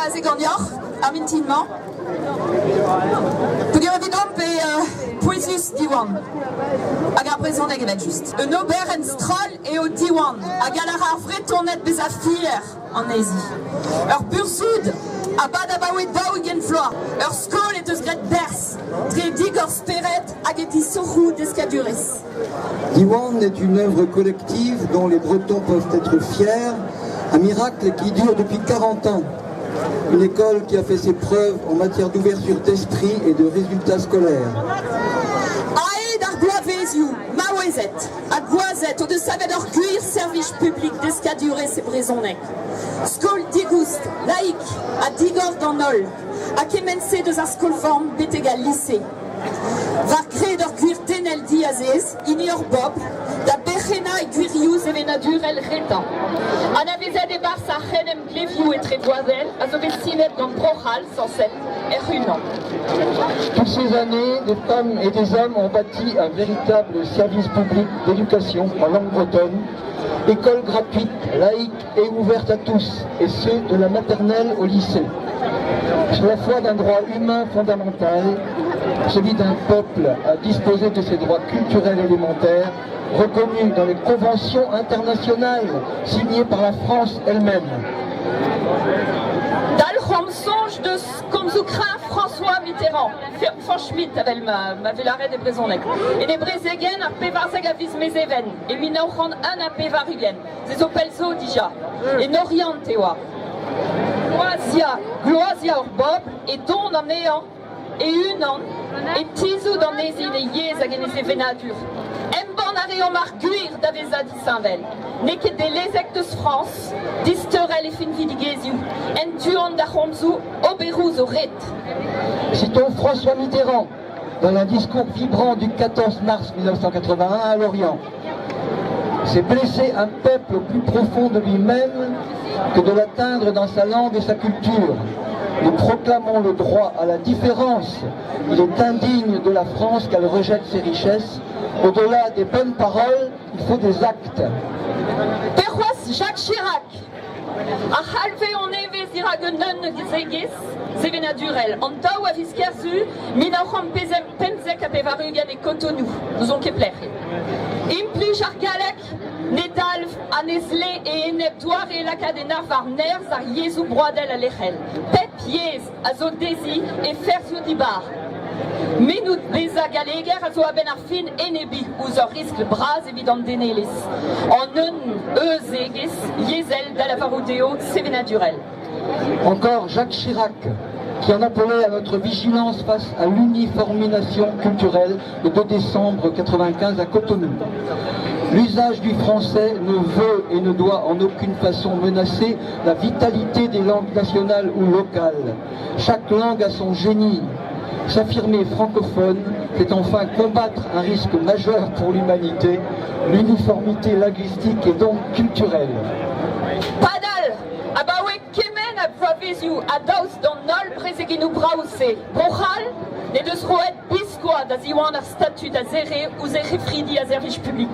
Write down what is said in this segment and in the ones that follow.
bezañ aze ganeoc'h ar mintin-mañ. Peogwir evidomp eo pouezus Diwan hag ar brezhoneg evel-just. Un oberenn stroll eo Diwan ha gall a ra ar Vretoned bezañ fier anezhi. Ur burzhud a bad abaoe 40 vloaz. Ur skol he deus graet berzh dre digor-spered hag he disoc'hoù deskadurezh. Diwan est une œuvre collective dont les Bretons peuvent être fiers, un miracle qui dure depuis 40 ans. Une école qui a fait ses preuves en matière d'ouverture d'esprit et de résultats scolaires. Aet ar bloavezioù, maouezed ha gwazed o deus savet ur gwir servij publik deskadurezh e brezhoneg. Skol digoust, laik ha digor d'an holl, ha kement-se deus ar skol-vamm betek al lise. War gred ur gwir denel diazez, hini ur bobl, da berc'hennañ e gwirioù sevenadurel retañ. Anavezet e-barzh ar c'henemglevioù etrebroadel a zo bet sinet gant Bro-C'hall, sañset, hec'h-unan. Toutes ces années, des femmes et des hommes ont bâti un véritable service public d'éducation en langue bretonne, école gratuite, laïque et ouverte à tous, et ce, de la maternelle au lycée. Sur la foi d'un droit humain fondamental, celui d'un peuple à disposer de ses droits culturels élémentaires, reconnus dans les conventions internationales signées par la France elle-même. Dalc'homp soñj deus komzoù kreñv François Mitterrand, Fañch Schmitt evel ma, ma vez lâret e brezhoneg, en e brezegenn ar 14 a viz Mezheven e 1981. Se zo pell zo dija. En Oriant e oa. Gloazia, gloazia ur bobl e don anezhañ e-unan e tizhout anezhi en e yezh hag en e sevenadur. Embann a reomp ar gwir da vezañ disheñvel. N'eo ket dellezek deus Frañs disteurel he finvidigezhioù en tu-hont d'ar c'homzoù oberoù zo ret. Citons François Mitterrand dans un discours vibrant du 14 mars 1981 à Lorient. C'est blesser un peuple au plus profond de lui-même que de l'atteindre dans sa langue et sa culture. Nous proclamons le droit à la différence. Il est indigne de la France qu'elle rejette ses richesses. Au-delà des bonnes paroles, il faut des actes. Pe c'hoazh Jacques Chirac a c'halve hon evezh dirak un unegezh sevenadurel. An daou a viz Kerzu 1995 e Cotonou, n'ouzon ket pelec'h eo. Implij ar galleg ne dalv ha ne zle e enep doare lakaat en arvar nerzh ar yezhoù broadel ha lec'hel. Pep yezh a zo dezhi he ferzhioù dibar. Mennout bezañ galleger a zo a-benn ar fin enebiñ ouzh ur riskl bras evit an denelezh, an un euzhegezh yezhel da lavarout eo sevenadurel. Encore Jacques Chirac, qui en appelait à notre vigilance face à l'uniformisation culturelle le 2 décembre 95 à Cotonou. L'usage du français ne veut et ne doit en aucune façon menacer la vitalité des langues nationales ou locales. Chaque langue a son génie. S'affirmer francophone, c'est enfin combattre un risque majeur pour l'humanité, l'uniformité linguistique et donc culturelle. Padal, abaoe kement a bloavezioù ha daoust d'an holl prezegennoù brav-se, Bro-C'hall n'he deus roet biskoazh da ziwan ar statud a zere ouzh he c'hefridi a servij publik.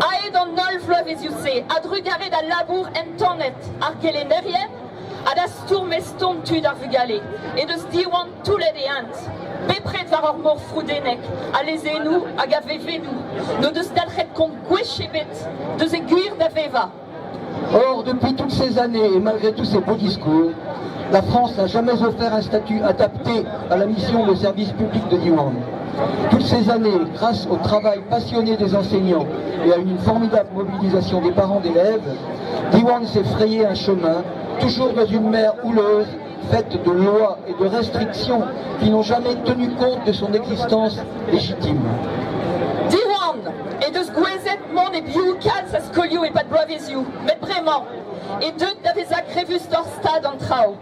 Aet an holl vloavezioù-se a-drugarez da labour entanet ar gelennerien ha da stourm eston tud ar vugale he deus Diwan toullet e hent, bepred war ur mor froudennek a lezennoù hag a vevennoù n'o deus dalc'het kont gwech ebet deus e gwir da vevañ. Or, depuis toutes ces années et malgré tous ces beaux discours, la France n'a jamais offert un statut adapté à la mission de service public de Diwan. Toutes ces années, grâce au travail passionné des enseignants et à une formidable mobilisation des parents d'élèves, Diwan s'est frayé un chemin, toujours dans une mer houleuse, faite de lois et de restrictions qui n'ont jamais tenu compte de son existence légitime. Diwan he deus gouezet mont e-biou kalz a skolioù e-pad bloavezioù, met bremañ eo deuet da vezañ grevusoc'h stad an traoù.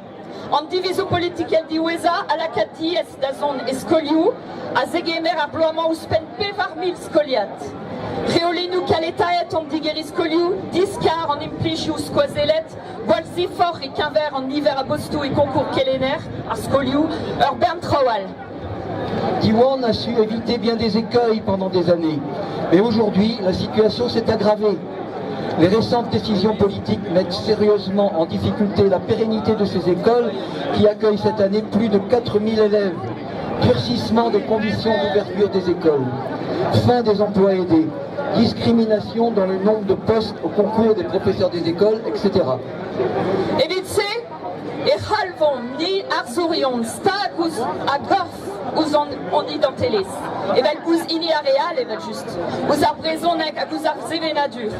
An divizoù politikel diwezhañ a laka diaes da zont e skolioù a zegemer ar bloaz-mañ ouzhpenn 4000 skoliad. Reolennoù kaletaet an digeriñ skolioù, diskar an implijoù skoazellet, gwall ziforc'h e-keñver an niver a bostoù e koñkour kelenner ar skolioù, ur bern traoù all. Diwan a su éviter bien des écueils pendant des années. Mais aujourd'hui, la situation s'est aggravée. Les récentes décisions politiques mettent sérieusement en difficulté la pérennité de ces écoles qui accueillent cette année plus de 4000 élèves. Durcissement des conditions d'ouverture des écoles, fin des emplois aidés, discrimination dans le nombre de postes au concours des professeurs des écoles, etc. Evit se e c'halvomp ni arzourion stag ouzh a-gorf ouzh an hon identelezh, evel ouzh hini ar re all evel-just, ouzh ar brezhoneg hag ouzh ar sevenadur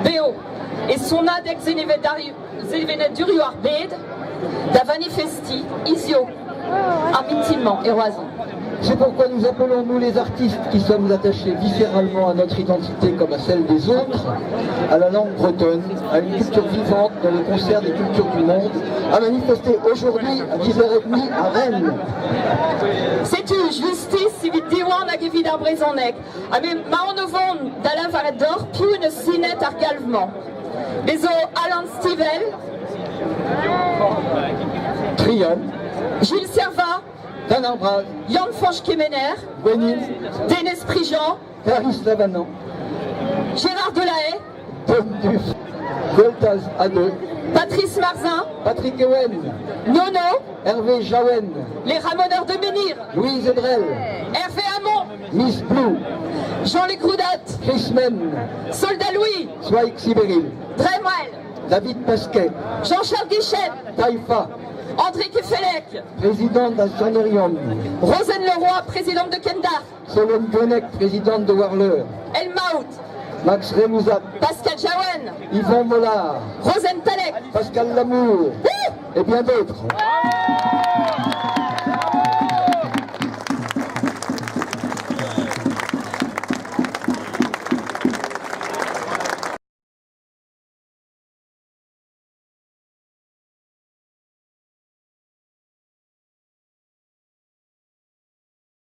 bev e sonadeg sevenadurioù ar bed da vanifestiñ hiziv ar mintin-mañ e Roazhon. C'est pourquoi nous appelons, nous les artistes qui sommes attachés viscéralement à notre identité comme à celle des autres, à la langue bretonne, à une culture vivante dans le concert des cultures du monde, à manifester aujourd'hui à 10h30 à Rennes. Setu justis evit Diwan hag evit ar brezhoneg. Ha me 'maon o vont da lavaret deoc'h piv 'neus sinet ar galv-mañ. Bez zo Alan Stivell, Trian, Gilles Servat, Dan ar Braz, Yann-Fañch Kemener, Gwennin, Denez Prigent, Clarisse Lavanant, Gérard Delahaye, Tom Duff, Gweltaz Adeux, Patrice Marzin, Patrick Ewen, Nono, Hervé Jaouen, les Ramoneurs de Menhir, Louise Edrel, Hervé Hamon, Miss Blue, Jean-Luc Roudat, Chris Men, Soldat Louis, Swaik Sibéril, Dremel, David Pasquet, Jean-Charles Guichet, Taïfa, André Kefelec, président d'Astonerium, Rosane Leroy, présidente de Kendar, Solène Guenec, présidente de Warler, El Maout, Max Remouzat, Pascal Jaouen, Yvon Mollard, Rosen Talek, Pascal Lamour et bien d'autres.